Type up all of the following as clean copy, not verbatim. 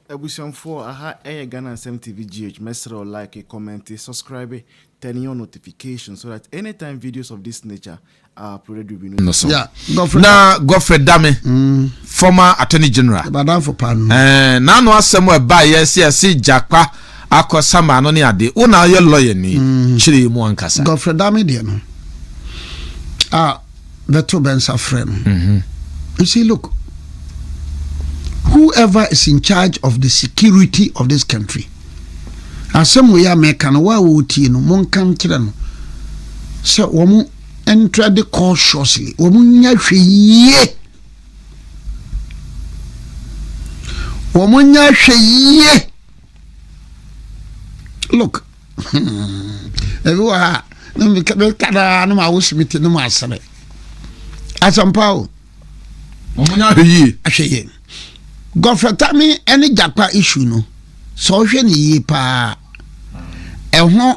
Abusuafoɔ aha ɛyɛ Ghana Nsɛm TV GH mɛsrɛ wo like, comment, subscribe, turn on notification so that anytime videos of this nature are uploaded you will be no so. Yeah, Godfrey na Godfrey Dame mm. former attorney general badamfo pa no eh, n'ano asɛm a ɛbaeɛ sɛ ɛse gyakpa akɔ sama ano ne ade wo na ɔyɛ lawyer ni mm. kyerɛ mu ankasa. Godfrey Dame deɛ no a bɛto bɛnsa frɛ no mm-hmm. you see, look, whoever is in charge of the security of this country, asɛm wei a meka no, wo a wɔretie no, monka nkyerɛ no sɛ wɔn ntrɛde cautiously, wɔn nya hwɛ yie, wɔn nya hwɛ yie. Look, ebi wɔ ha na meka daa na ma awosi mi ti na ma asere asɛmpa o. Wɔn nya ahwɛ yie. Ahwɛ yie. Godfrey Tami ne Jakpa issue no, sɛ ɔhwɛ ne yie paa, ɛho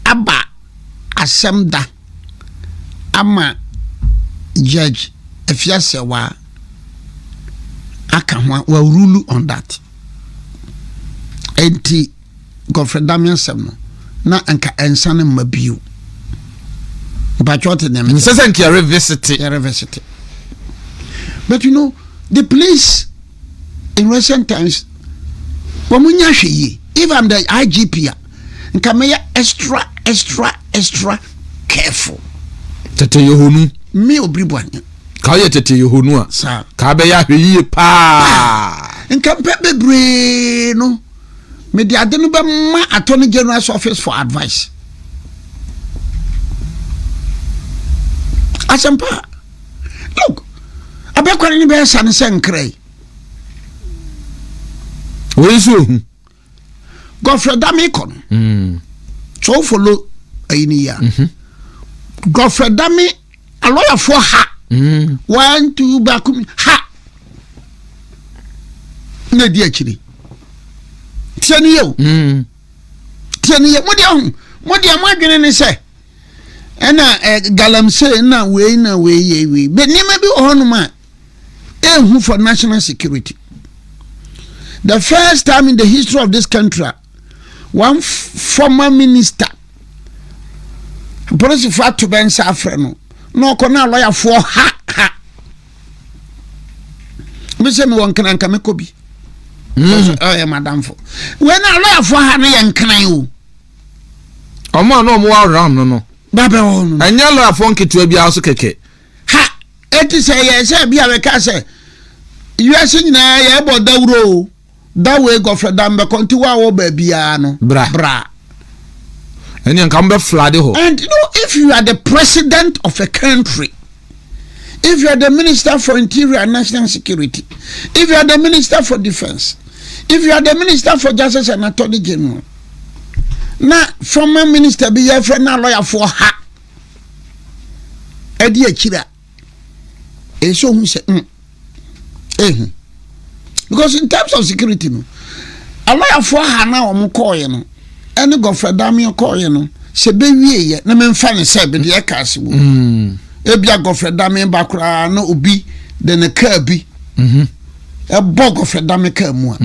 aba asɛm da ama Judge Afiasewa aka ho, wa rule on that. Enti Godfrey Dame asɛm no na nka ɛnsane mma bio. Mpakyɛ ɔte nea Nsɛ sɛ nka yɛrevisite. Yɛrevisite. But you know, the police in recent times, wɔn nya hwɛ yie. If I'm the IGP a, nka mɛyɛ extra extra extra careful. Tete Yohonu. Me obiri bu anya. Ka ɔyɛ tete Yohonu a. Saa. Ka abɛyɛ ahwɛ yie paa. Nka mpɛ bebree no. Mede ade no bɛma Attorney General's office for advice. Asɛmpa. Look, abɛkware no bɛyɛ sane sɛ nkra yi. Wei nso ohu. Godfrey Dame kɔ no. So wo follow ayi ni ya. Godfrey Dame alɔyafoɔ ha. One, two, baako ha. Na edi akyiri. Tie ni yɛ o. Tie ni yɛ. Mo deɛ ho, mo deɛ mo adwene ne sɛ ɛna ɛ galamsey na wei na wei yɛ wei. Bɛ nneɛma bi wɔ hɔnom a ehu for national security. The first time in the history of this country, one former minister, polisifoɔ ato bɛ nsa afrɛ no na ɔkɔ na lɔyafoɔ ha ha. Bi sɛ mewɔ nkran nka mekɔ bi. Ɔyɛ madamfo. Wei na lɔyafoɔ ha no yɛ nkran o. Ɔmo a na ɔmo wɔ around no no. Babɛ wɔ no. Ɛnyɛ lɔyafoɔ nketewa biara so kɛkɛ. Ha eti sɛ yɛ sɛ bi a bɛka sɛ wiase nyinaa yɛbɔ dawuro o, da wei gɔfrɛ da mbɛkɔ nti wo a wɔ baabiara no bra. Bra. Ɛnneɛ nka mo bɛ flade hɔ. And you know, if you are the president of a country, if you are the minister for interior and national security, if you are the minister for defense, if you are the minister for justice and attorney general, na former minister bi yɛfrɛ na lɔyafoɔ ha ɛdi akyiri a, ɛyɛ sɛ ohun sɛ ehu because in terms of security no, alɔyafoɔ ha na wɔn kɔɔyɛ no ɛne Godfrey Dame kɔɔyɛ no sɛ bɛwie yɛ na memfa ne sɛ bɛde ɛka ase wɔ ebia Godfrey Dame ba koraa na obi de ne kaa bi ɛbɔ Godfrey Dame kaa mu a,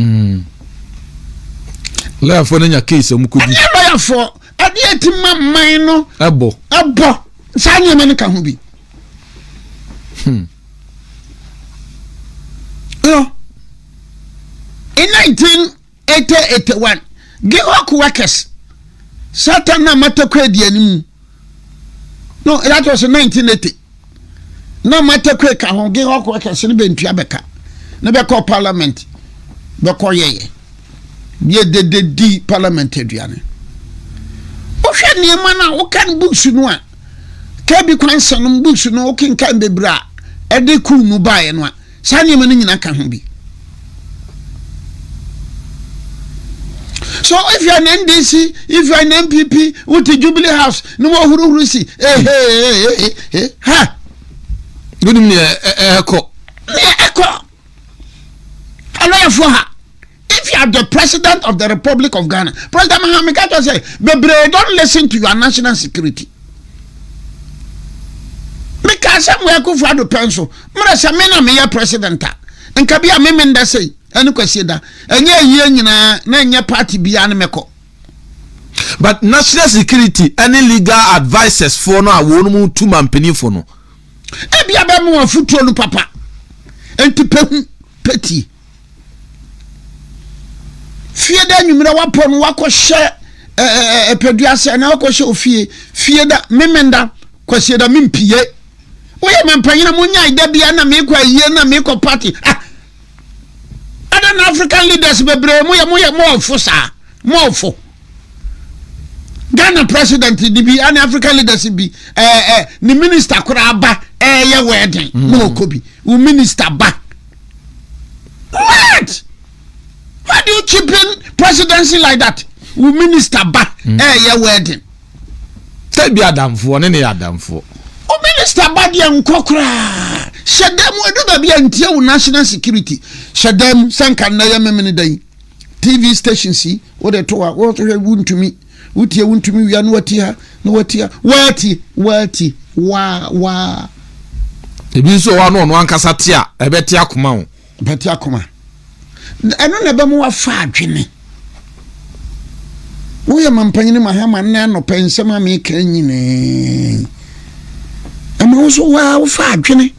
lɔyafoɔ no nya case a wɔn kɔdi. Ɛne lɔyafoɔ ɛde eti ma man no ɛbɔ ɛbɔ saa nneɛma no ka ho bi. You know, in 1980-81, GIHOC workers, Satan na Matakwe di anim. No, that was in 1980. Na Matakwe ka ho, GIHOC workers ne bentua bɛka. Ne bɛkɔ parliament, bɛkɔ yɛyɛ. Yɛ dede di parliament aduane. Wohwɛ nneɛma no a wokan books no a, Kirby Kwansen no books no wokenkan bebree a ɛde kuu no baeɛ no a, saa nneɛma no nyinaa ka ho bi. So if you are an NDC, if you are an NPP, wote Jubilee House, ne wɔhuruhuru si, eh, eh, eh, eh, eh, ha. Wonim neɛ ɛkɔ. Neɛ ɛkɔ. Alɔyafoɔ ha. If you are the president of the Republic of Ghana, President Mahama ka kyerɛ sɛ bebree don't listen to your national security. Meka sɛ mo Akufo Addo pɛn so, mmerɛ sɛ me na meyɛ president a, nka bi a me menda sei. ɛne Kwasieda. Ɛnyɛ ayie nyinaa na ɛnyɛ party biara ne mɛkɔ. But national security ɛne legal advisers foɔ no a wɔn mu tu mampanimfo no. Ebia bɛma wɔn afotuo no papa. Enti pɛ hu, pɛ tie. Fie da anwummerɛ wapɔ no wakɔhyɛ ɛpɛdua ase anaa wakɔhyɛ ofie fie da memenda kwasie da mempie. Woyɛ mampanyina mo nyae da bia na mekɔ ayie na mekɔ party. Ah! Ada na African leaders bebree mo yɛ mo yɛ mo ɔfo saa mo ɔfo. Ghana president ni bi ɛne African leaders bi ɛɛ ɛ ne minister koraa ba ɛɛyɛ wedding na ɔkɔ bi wo minister ba. What? Why do you cheapen presidency like that? Wo minister ba ɛɛyɛ wedding. Sɛ bi adamfoɔ ne ne yɛ adamfoɔ. Wo minister ba deɛ nkɔ koraa. Hyɛ dan mu edu baabi a ntie wo national security. Hyɛ dan mu sɛ nka nnɛ yɛ memene da yi. TV stations yi wode to a wohwɛ wontumi wotie wontumi wia na wati ha na wati ha waati waati waa waa. Ebi nso wɔ hɔ a na ɔno ankasa te a ɛbɛte akoma o. Bɛte akoma. Ɛno na ɛbɛma wafa adwene. Woyɛ mampanyini Mahama nnɛ anɔpɛ nsɛm a meka nyinaa ɛma wo so waa wofa adwene.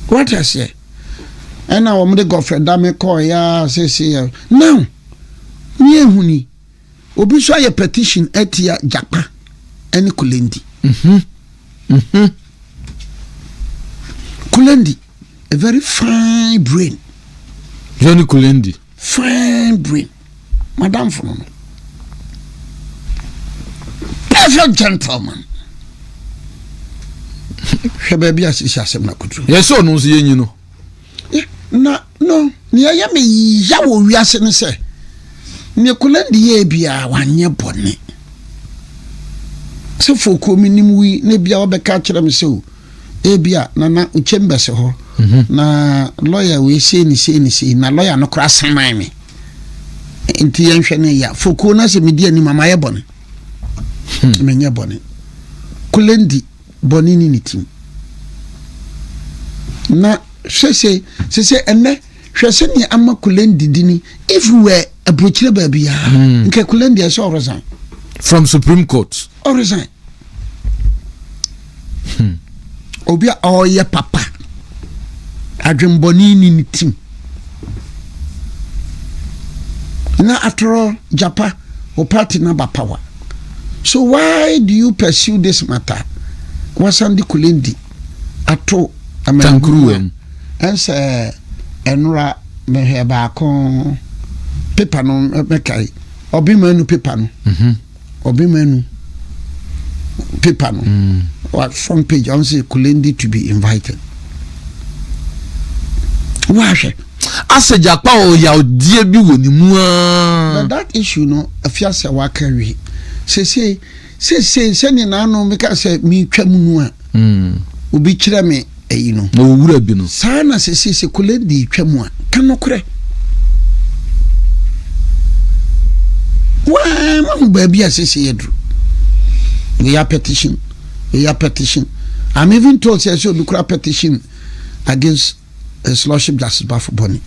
Wate aseɛ? Ɛna wɔn de gɔfrɛ da me kɔɔ ya sese yɛ. Now, ne ehu ni, obi nso ayɛ petition atia Jakpa ɛne Kulendi. Mhm. Mhm. Kulendi, a very fine brain. Johnny Kulendi. Fine brain. Madam no no. Perfect gentleman. Hwɛ baabi a sisi asɛm na kodu. Yɛ sɛ ɔno nso yɛnyi no. Na no, nea ɛyɛ me ya wɔ wiase ne sɛ, nea Kulendi yɛɛ biara wanyɛ bɔne. Sɛ fokuo menim wo yi na ebia wabɛka akyerɛ me sɛ o, ebia nana wo chambers hɔ mhm. na lawyer wei sei ne sei ne sei na lawyer no koraa saman me nti yɛnhwɛ no ya fokuo no sɛ medi anim a mayɛ bɔne hmm. menyɛ bɔne Kulendi bɔne ne ne tim na sese sese ɛnɛ hwɛ sɛnea ama Kulendi dini if we were aburokyerɛ baabi a hmm. nka Kulendi ɛsɛ ɔresign from Supreme Court ɔresign hmm. obi a ɔreyɛ papa adwembɔne ni ne tim na atorɔ japa o party na ba power so why do you pursue this matter wasan de Kulendi ato tankuruwa mu ɛnsɛ ɛnora mehwɛ baako paper no mɛkae ɔbɛma paper no mm -hmm. Ɔbemanu paper no mm. front page ɔn sɛ Kulendi to be invited wahwɛ asɛ gyakpa ɔyawdeɛ bi wɔ ne mu aa. But that issue no afiase a waka wie sese sese sɛnea n'ano meka sɛ metwa mu no a mm. obi kyerɛ me ayi no na owura bi no saa na sese sɛ Kulendi twa mu a ka nokorɛ waa mahu baabi a sese yɛduru we petition we petition I'm even told sɛ sɛ obi kora petition against his lordship Justice Baffoe-Bonnie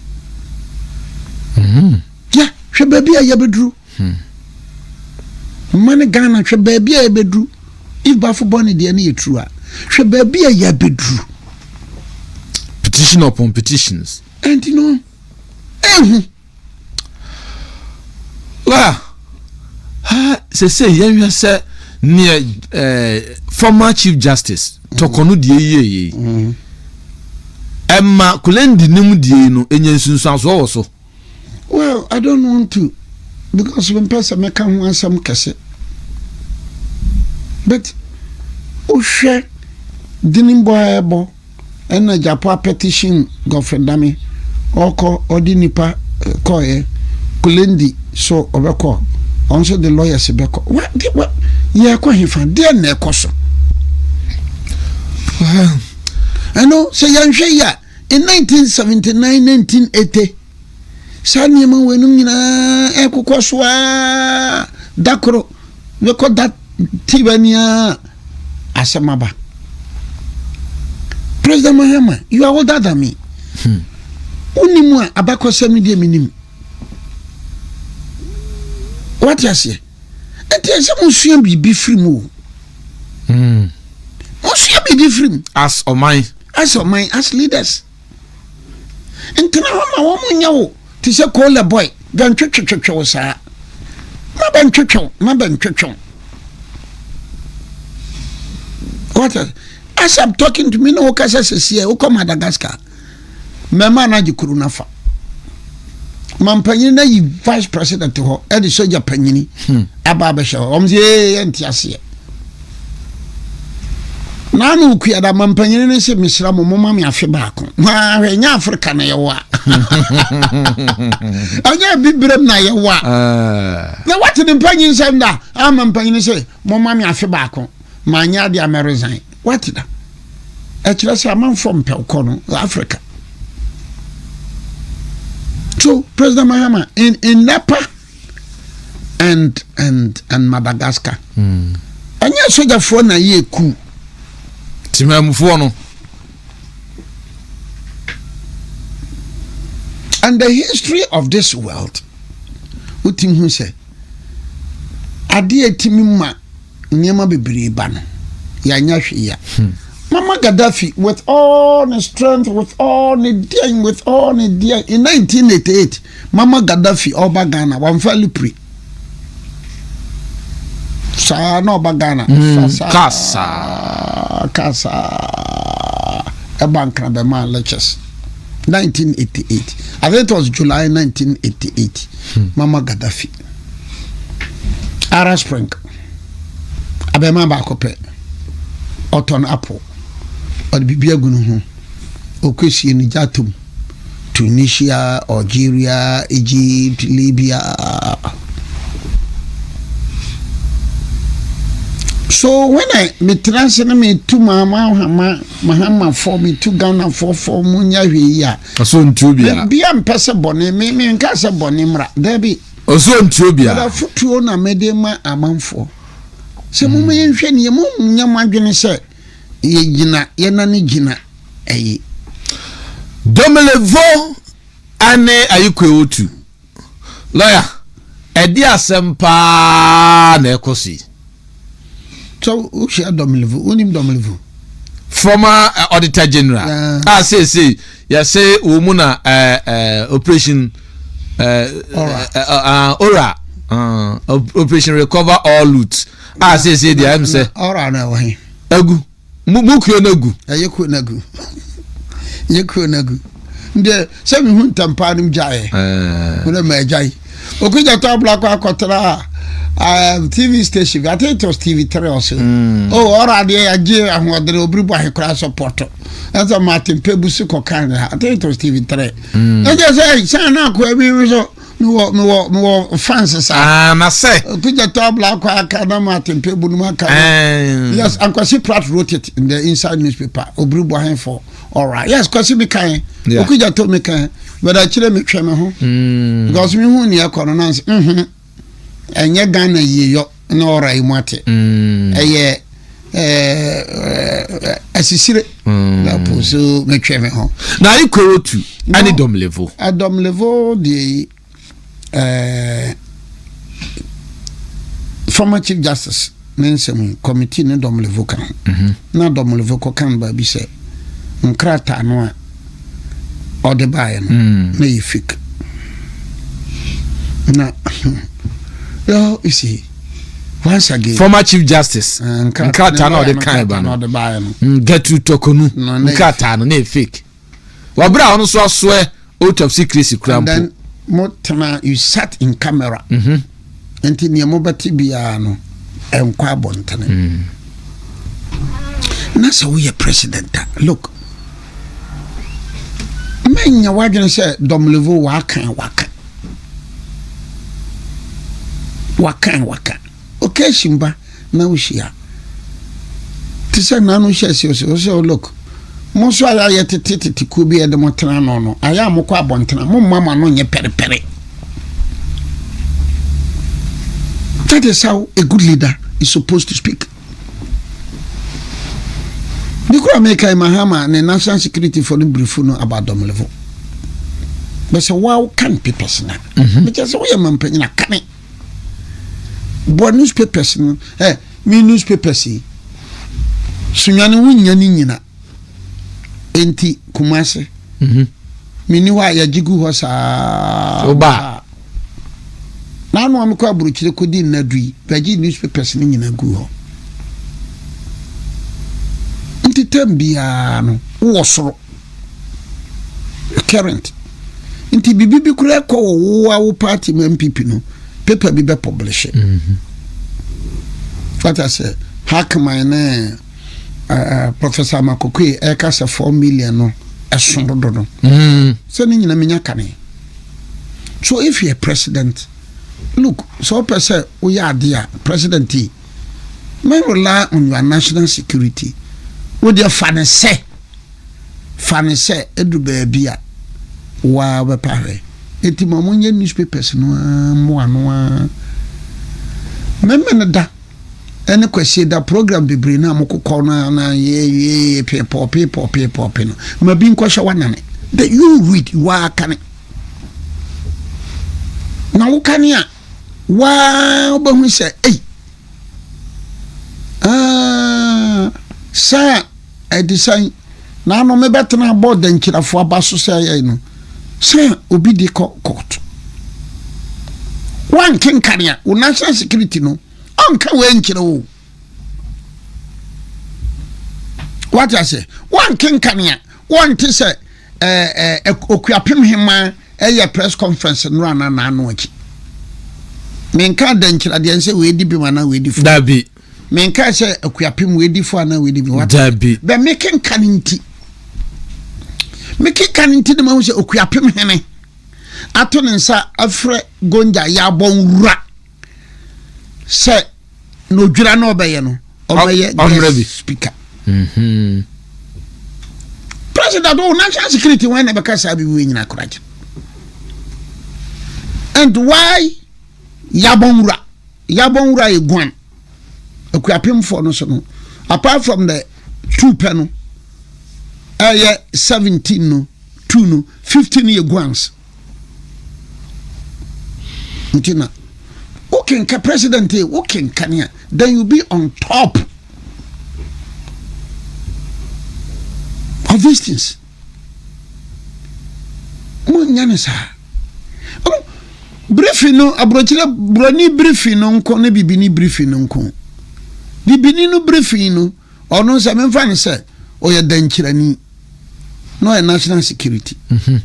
mm-hmm. yeah hwɛ baabi a yɛbɛduru mma ne Ghana hwɛ baabi a yɛbɛduru if Baffoe-Bonnie deɛ no yɛ true a hwɛ baabi a yɛbɛduru petition upon petitions ɛnti no ehu lawyer sese yɛnhwɛ sɛ neɛ eh, former chief justice Torkornoo deɛ yie yie ɛma Kulendi nim deɛ no ɛnya nsunsuansoɔ wɔ so. Well, I don't want to because mempɛ sɛ mɛka ho asɛm kɛse but wohwɛ dinimbɔ a ɛbɔ ɛna Gyapɔ petition Godfrey Dame ɔkɔ ɔde nipa kɔɛ Kulendi so ɔbɛkɔ ɔno nso de lawyers bɛkɔ wa de wa yɛkɔ hefa deɛ na ɛkɔ so ɛno sɛ yɛnhwɛ yi a in 1979 1980 saa nneɛma weinom nyinaa ɛkokɔ so aa da koro bɛkɔ da tiba ni a asɛm aba. President Mahama, you are older than me. Hmm. Wonim a abakɔsɛm deɛ menim. Wate aseɛ? Nti ɛsɛ mosua biribi firi mu o. Mosua biribi firi mu. As ɔman. As ɔman, as leaders. Ntena hɔ ma wɔn nyɛ wo te sɛ kola boy bɛntwetwetwetwe wo saa. Ma bɛntwetwe wo, ma bɛntwetwe wo. What as I'm talking to me na wokasa sɛsiɛ wokɔ Madagascar. Mmarima no agye kuro no afa. Mampanyin no ayi vice president hɔ ɛde sogya panyini aba abɛhyɛ hɔ. Wɔn sɛ ee yɛnte aseɛ. Naanu okuada mampanyin no sɛ mesra mo moma me afe baako. Hwɛ ɛnyɛ Africa na yɛwɔ a. Ɛnyɛ abibirem na yɛwɔ a. Eh. Na wate ne mpanyin nsɛm da a mampanyin sɛ moma me afe baako. Manyɛ adeɛ a mɛresign. Wate da. Ɛkyerɛ sɛ amanfoɔ mpɛ wo kɔ no Africa. So President Mahama in in Nepa and and and Madagascar. Ɛnyɛ sogyafoɔ na yɛ ku. Temamufoɔ no. And the history of this world, wotim hu sɛ adeɛ etimi ma nneɛma bebree ba no, yɛanyɛ hwee a. Mama Gaddafi with all ne strength, with all ne deɛn, with all ne deɛn, in 1988, Mama Gaddafi ɔba Ghana, wamfa alupre. Saa na ɔba Ghana. Kaa saa. Kaa saa. Ɛba Nkran bɛmaa lectures. 1988. I think it was July 1988. Mama Gaddafi. Arab Spring. Abɛɛmaa baako pɛ. Ɔtɔn apple. Ɔde biribi agu ne ho. Ɔkɔsie no gya atom. Tunisia, Algeria, Egypt, Libya. So when I metra ase na metu mahama mahamafoɔ metu Ghanafoɔ fɔ mu nya hwee yi a. Ɔsɛ ntuo bia. Bia mpɛ sɛ bɔne me me nka sɛ bɔne mmra. Dabi. Ɔsɛ ntuo bia. But afotuo na mede ma amanfoɔ. Sɛ mo yɛnhwɛ nie mo nyɛ mo adwene sɛ yɛgyina yɛnane gyina ɛyi. Domelevo ne Ayikoi Otu. Lawyer, ɛde asɛm paa na ɛkɔ so yi. So wohyia Domelevo, wonim Domelevo? Former Auditor General. Yeah. A seesei yɛse wɔ mu na operation Ora. Ora. Operation Recover All Loot. A seesei deɛ ɛm sɛ. Ora na ɛwɔ he? Agu. Mo mo kuo no agu. Ɛyɛ kuo no agu. Yɛ kuo no agu. Ndeɛ sɛ mehu ntɛmpaa no gyaeɛ. Mo dɛ magyae. Okudzeto Ablakwa akɔtena TV station I think it was TV3 or so. Oh, ɔrɔ adeɛ yɛgye ahoɔdene obiri bɔ ahe koraa support. Ɛsɛ Martin Pebu so kɔka ne ha. I think it was TV3. Ɛkyɛ sɛ sɛ na akoa bi so mewɔ mewɔ mewɔ fans saa. Ah, na sɛ. Okudzeto Ablakwa aka na Martin Pebu no aka. Yes, and Kwasi Pratt wrote it in the inside newspaper. Obiri bɔ ahe for. Alright. Yes, Kwasi mi kan. Yeah. Okudzeto to mi kan. But akyire mi twɛ mi ho. Because mi hu nea ɛkɔ no na nse mhm. Ɛnyɛ Ghana yie yɔ na ɔra yi mu ate. Ɛyɛ ɛɛ asisire. Na po so mi twɛ mi ho. Na ayi kwewo tu ɛne Domelevo. Domelevo deɛ yi ɛɛ former chief justice ne nsɛm yi committee ne Domelevo ka ho. Na Domelevo kɔka no baabi sɛ nkrataa no a ɔde baeɛ no na yɛ fake. Na well, you see, once again former chief justice nkrataa na ɔde kan ba no Gertrude Torkornoo nkrataa no na yɛ fake. Wɔbrɛ a ɔno nso asoɛ oath of secrecy kura And mpo. then mo tena you sat in camera. Nti nea mobɛte biara no ɛnkɔ abɔntene. Na sɛ woyɛ president a look mɛnyɛ w'adwene sɛ Domelevo waka waka waka waka occasion ba na wohyia te sɛ nano hyɛ ase ɔsɛ ɔsɛ look mo nso ayɛ ayɛ tete tete kuo bi a yɛde mo tena ano no ayɛ a mokɔ abɔntena mo mma mo ano nyɛ pɛrepɛre. That is how a good leader is supposed to speak. Bi kura meka Mahama ne national security for no brief no about Domelevo. Bɛsɛ woa wokan papers no a, mekyɛ sɛ woyɛ mampanyin a kane. Boa newspapers no, eh, me newspapers yi, Sunyani wonnya ne nyina. Enti Kumase, menni hɔ a yɛgye gu hɔ saa. Woba. N'ano a mekɔ aburokyire kɔdi nna du yi, bɛgye newspapers no nyina gu hɔ. Nti tam biara no, wowɔ soro. Current. Nti biribi bi koraa kɔ wɔ wo a wo party mu NPP no, paper bi bɛ publish. Wata sɛ Hackman ne uh, Professor Amakokwe ɛka sɛ 4 million no ɛso dodo no. Sɛ ne nyina menya kane. So if you're a president, look, sɛ wopɛ sɛ woyɛ adeɛ a, president yi, may rely on your national security. Wo deɛ fa ne sɛ, fa ne sɛ ɛduru baabi a waa wobɛpa ahwɛ. Enti ma monyɛ newspapers no ara mmoa no ara. Memene da ɛne kwasie da program bebree no a mokokɔ no a na yee pepɔ pepɔ pepɔ no ma bi nkɔhyɛ w'anane. The you read waa kane. Na wo kane a waa wobɛhu sɛ ei ah, sɛ ɛde sɛn na ano mebɛtena abɔ dankyirafoɔ aba so sɛ ɛyɛ no sɛ obi de kɔ court wankenkane a wo national security no ɔnka wei nkyerɛ wo wate ase wankenkane a wɔnte sɛ ɛɛ okuapem hemaa ɛyɛ press conference nnora na n'ano akyi menka dankyiradeɛ nsɛ wei di bem anaa wei di fo dabi menka sɛ akuapem wei di fo anaa wei di bem dabi bɛ mekenka no nti mekenka no nti ne mahu sɛ okuapem hene ato ne nsa afrɛ gonja yɛ abɔ nwura sɛ na odwira na ɔbɛyɛ no ɔbɛyɛ guest speaker mm-hmm. President o national security wɔn na bɛka saa bi wei nyina koragye and why yabɔ nwura yabɔ nwura yɛ guan akuapemfoɔ no so no apart from the two pɛ no ɛyɛ 17 no two no 15 yɛ guans nti na wokenka president yi wokenkane a then you be on top of these things monyɛ no saa briefing no aburokyerɛ buroni briefing no nko ne bibini briefing no nko bibini no briefing no ɔno sɛ memfa no sɛ ɔyɛ dankyerɛni na ɔyɛ national security mhm.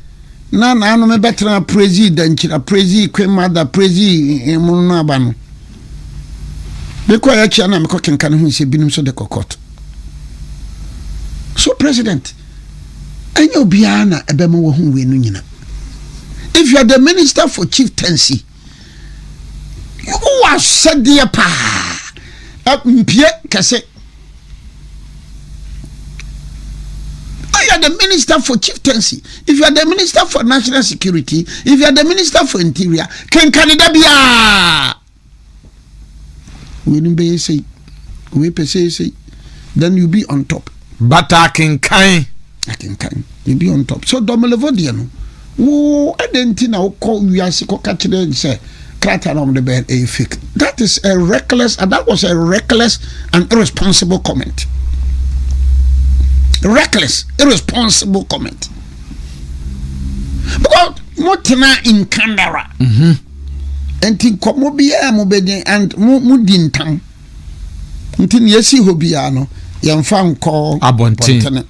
na naano mebɛtena prezi dankyira prezi queen mother prezi mu no aba no mekɔ yɛ akyia na mekɔ kenka no ho sɛ binom so de kɔ court so president ɛnyɛ obiara na ɛbɛma wahu wei no nyina if you are the minister for chieftaincy wowɔ asɛdeɛ paa mpie kɛse If you are the minister for chieftaincy, if you are the minister for national security, if you are the minister for interior, kenkane da biara. Wei no bɛyɛ sei, wei pɛ sɛ sei, then you be on top. But akenkan. Akenkan, you be on top. So Domelevo deɛ no, wo ɛdɛn nti na wokɔ wiase kɔka kyerɛ sɛ krataa na wɔde bɛyɛ ɛyɛ fake. That is a reckless, and that was a reckless and irresponsible comment. Reckless, irresponsible comment. Because mo tena in camera. Mm-hmm. Nti nkɔmɔ biara mo bɛdi and mo mo di ntam. Nti nea esi hɔ biara no yɛmfa nkɔ abɔntene.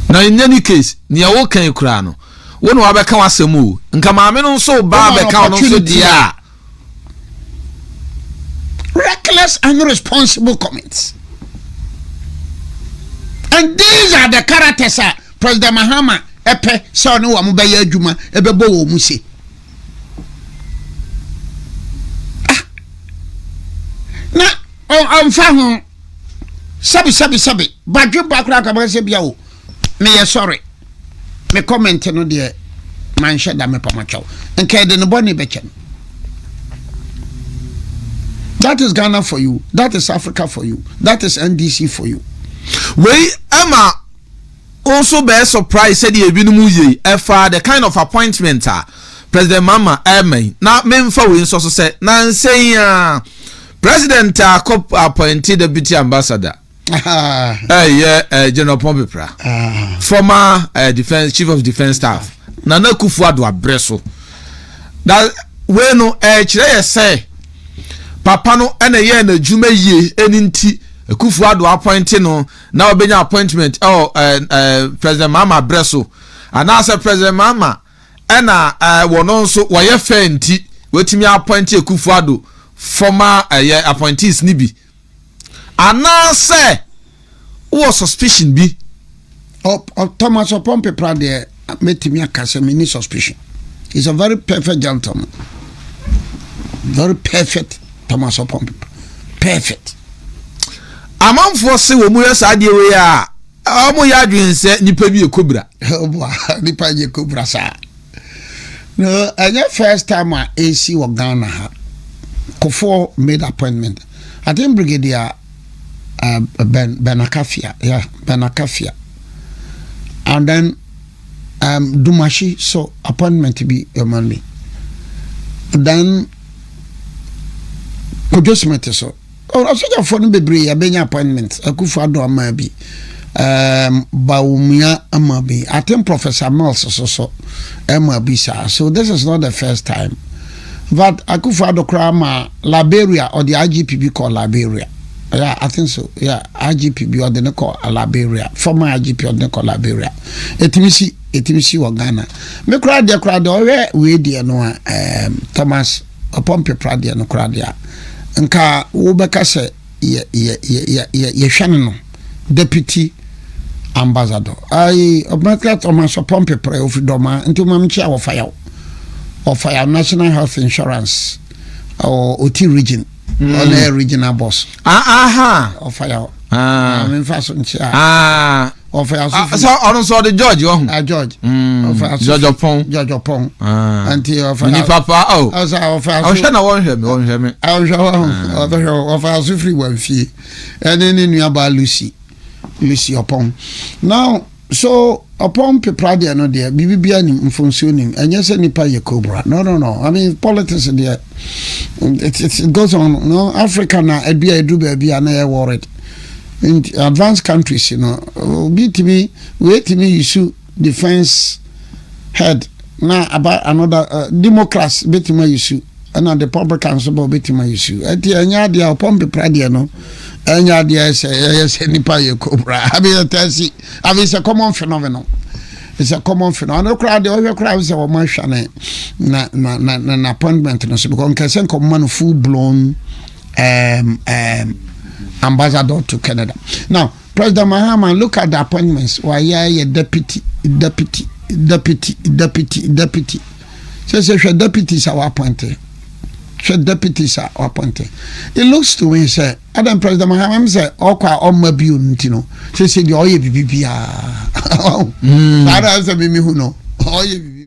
Na in any case, nea woka yi koraa no, wo na wabɛka w'asɛm o. Nka maame no nso ba abɛka ɔno nso deɛ a. Reckless and irresponsible comments. And these are the characters a President Mahama ɛpɛ sɛ ɔne wɔn bɛyɛ adwuma ɛbɛbɔ wɔn mu se. Ah. Na ɔmfa ho sɛbi sɛbi sɛbi badwe ba koraa kama sɛ bia o meyɛ sɔre me comment no deɛ manhyɛ da mepamakyɛw nka ɛde ne bɔne bɛkyɛ no. That is Ghana for you. That is Africa for you. That is NDC for you. Wei ɛma. Nso bɛyɛ surprise sɛdeɛ ebinom yɛ yi ɛfa the kind of appointment a President Mahama ɛrema yi. Na memfa wei nsɔ so sɛ nansa yi ara President akɔ appointe Deputy Ambassador ɛyɛ eh, General Pɔn Pepra, former defense, Chief of Defence Staff Nana Akufo-Addo abrɛ so. Na wei no ɛkyerɛ yɛ sɛ papa no ɛna ɛyɛɛ n'adwuma yie, ɛno nti Akufo-Addo appointe no na ɔbɛnya appointment ɛwɔ ɛɛ ɛɛ President Mahama brɛ so, anaasɛ President Mahama ɛna ɛɛ wɔn nso wɔyɛ fɛ nti wɔatumi appoint Akufo-Addo former ɛyɛ appointees ni bi, anaasɛ wowɔ suspicion bi? Thomas Oppong Peprah deɛ, mɛtumi aka sɛ menni suspicion. He's a very perfect gentleman, very perfect. Thomas Oppong Peprah, perfect. Amanfoɔ se wɔn mu yɛ saa adeɛ wei a, wɔn yɛ adwene sɛ nipa bi yɛ kobra. Nipa yɛ kobra saa no. Ɛnyɛ first time a esi wɔ Ghana ha. Kufuor made appointment, I think Brigadier Ben Akafia, yeah, Ben Akafia, and then Dumashi so appointment bi ɛma mi. Then Kojo Smith so asogyafoɔ no bebree abɛnya appointment. Akufo Addo ama bi, Bawumia ama bi, I think Professor Mills so ɛma bi saa. So this is not the first time. But Akufo Addo koraa ma Liberia, ɔde IGP bi kɔ Liberia. Yeah, I think so. Yeah, IGP bi ɔde ne kɔ Liberia, former IGP ɔde ne kɔ Liberia. Ɛtumi si wɔ Ghana. Me koraa deɛ ɔhwɛ wei deɛ no a, Thomas Oppong Peprah deɛ no koraa deɛ a, nka wobɛka sɛ yɛ yɛ yɛ yɛ yɛhwɛ no deputy ambassador ayi ɔmɛka Thomas Oppong Peprah ofiri Dɔma nti ɔmo nkyɛn a wɔfa yaw ɔfa yaw National Health Insurance ɔwɔ Oti Region, ɔno yɛ regional boss. Aha. Ɔfa yaw memfa so nkyɛn a ɔfa yaw so. Sɛ ɔno nso ɔde George ɔho. Ah, George. Ɔfa yaw so. George Ɔpɔn. George Ɔpɔn nti ɔfa yaw. Nipa pa o. Ɔsa ɔfa yaw so. Ɔhwɛ na wɔnhwɛ mi, wɔnhwɛ mi. Ɔhwɛ wɔn, ɔbɛhwɛ. Ɔfa yaw so firi wɔn fie ɛne ne nuabaa Lucy Ɔpɔn. Now so Oppong Peprah deɛ no deɛ, biribi bia nim, mfonsuo nim. Ɛnyɛ sɛ nipa yɛ cobra. No, no, no. I mean, politics deɛ, it goes on no. Africa na ebi a edu baabi a na yɛ worried. In advanced countries obi tumi wei tumi use defence head na aba another Democrats betumi use, ɛna Republicans bɛ obetumi use. Ɛti ɛnyɛ adeɛ a Oppong Peprah deɛ no ɛnyɛ adeɛ sɛ ɛyɛ sɛ nipa yɛ cobra. Abi yɛ tɛsi. I mean, it's a common phenomenon. It's a common phenomenon. Ɔno koraa deɛ, ɔhwɛ koraa sɛ wɔn ahwɛ ne na appointment no so because nkɛsɛ nkɔmma no full blown ambassador to Canada. Now, President Mahama, look at the appointments. Wayɛ yɛ deputy, deputy, deputy, deputy, deputy. Sɛ hwɛ deputies a wɔappointe. Hwɛ deputies a wɔappointe. It looks to me sɛ Adam President Mahama sɛ ɔkɔ a ɔmma bio no nti no sɛ deɛ ɔyɛ biribi biara saa na sɛ mimi hu no ɔyɛ biribi.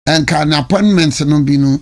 Nka ne appointment no bi no.